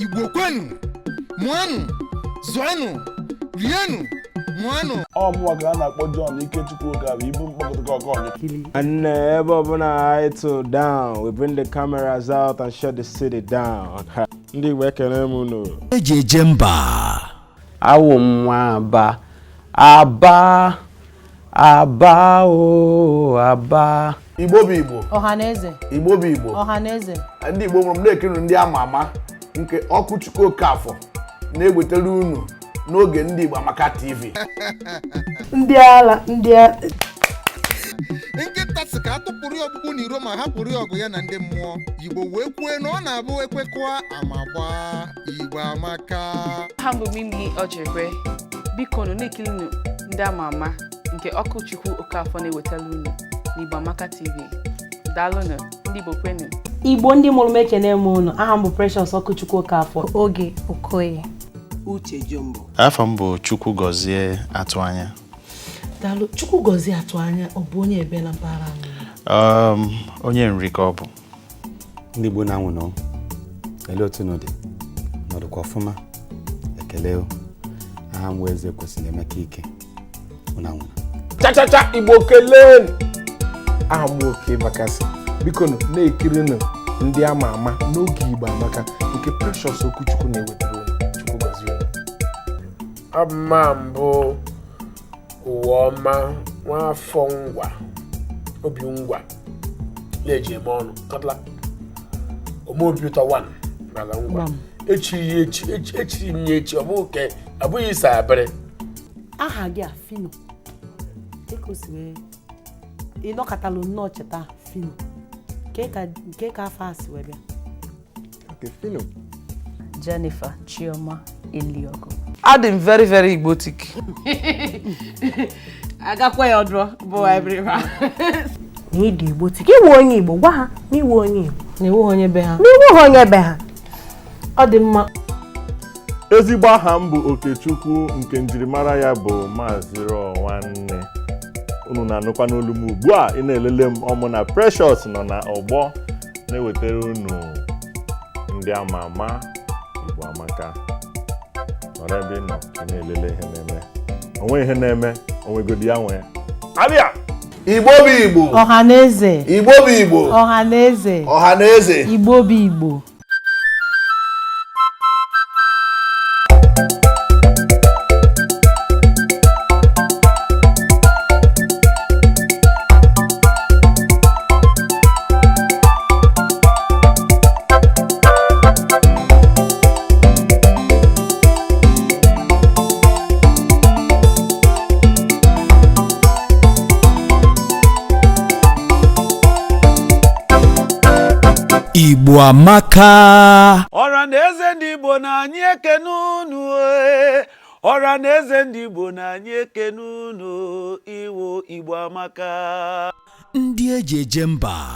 Igbo kwenu, mụanụ, zụanụ, rienụ, mụanụ. Ọ mụnwa ka a na-akpọ John Ikechukwu Okafọ ibu mkpọkọtụkọ ọkọnyị. And ebe ọbụla anyị tụ down, we bring the cameras out and shut the city down. Ndị Igbo, ekele m unu. Eji eje mba. Awụ m nwa Aba, Aba, Aba o Aba. Igbo bụ Igbo. Ọhaneze. Igbo bụ Igbo. Ọhaneze. Ndị Igbo mụrụ m na-ekiri ndị ama ama nke Ọkụchukwu Okafọ na-ewetara unu n'oge ndị Igbo Amaka TV. Ndị ala, ndị a. Nkịta sị ka a tụpụrụ ya ọkpụkpụ n'iro ma hapụrụ ya ọgụ ya na ndị mmụọ. Igbo wee kwue na ọ na-abụ ekwekọa ama gbaa. Igbo amaka. Aha m bụ Mimi Ojekwe. Biko nụ na-ekirinu ndị ama ama nke Ọkụchukwu Okafọ na-ewetara unu n'Igbo Amaka TV. Daalụnụ, ndị Igbo kwenu. Igbo ndị mụrụ m, ekene m unu. Aha m bụ Precious Ọkụchukwu Okafọ. Oge Okoye. Uche Jombo. Afọ m bụ Chukwu Gọzie Atụanya. Daalụ. Chukwu Gọzie Atụanya, ọ bụ onye ebe na mpaghara anyị? Onye Nri ka ọ bụ. Ndị Igbo na-anwụ nọ, ele otu unu dị nọdụkwa ọfụma. Ekele o. Aha m wee Eze Kwesịrị Emeka Ike. Unu anwụna. Chachacha, Igbo kelee. Aha m Oke Bakasị. Biko nụ na-ekirinụ ndị ama ama n'oge Igbo Amaka nke Precious Okwuchukwu na-ewetara unu. Chukwu gọzie unu. Abụ m mbụ ụwa ọma, nwafọ Ngwa, obi Ngwa na-eji eme ọnụ kọtla ome obi ụtọ 1 n'ala Ngwa. Echiri ya echi, echiri m ya echi. Ọ bụghị ke ọ bụghị ịsa abịrị. Aha gị a, Fino, dịka o si wee ịnọkọtalụ nnọọ cheta Fino, nke ka afọ a si wee bịa? Okay, Fino. Jennifer Chioma Eliogu. Adị m very very Igbotic. Agakwa ya ọdụọ bụ ebiriba. Na ịdị Igbo tik iwu onye Igbo, gwa ha na iwu onye Igbo. Na iwu onye be ha. Na iwu ha onye be ha. Ọ dị mma. Ezigbo aha m bụ Okechukwu, nke njirimara ya bụ Maazị Rọ Nwanne. Unu na-anụkwa n'olu m ugbu a ị na-elele m ọmụ na Precious nọ na ọgbọ na-ewetara unu ndị ama ama. Igbo Amaka. Nọrọ ebe ị nọ, ị na-elele ihe na-eme, onwe ihe na-eme onwegodi ya nwee abịa. Igbo bụ Igbo. Ọhaneze. Igbo bụ Igbo. Ọhaneze. Ọhaneze. Igbo bụ Igbo. Igbo Amaka. Ọra na eze ndị Igbo na anyị ekene unu ee. Ọra na eze ndị Igbo na anyị ekene unu iwu. Igbo Amaka. Ndị eji eje mba.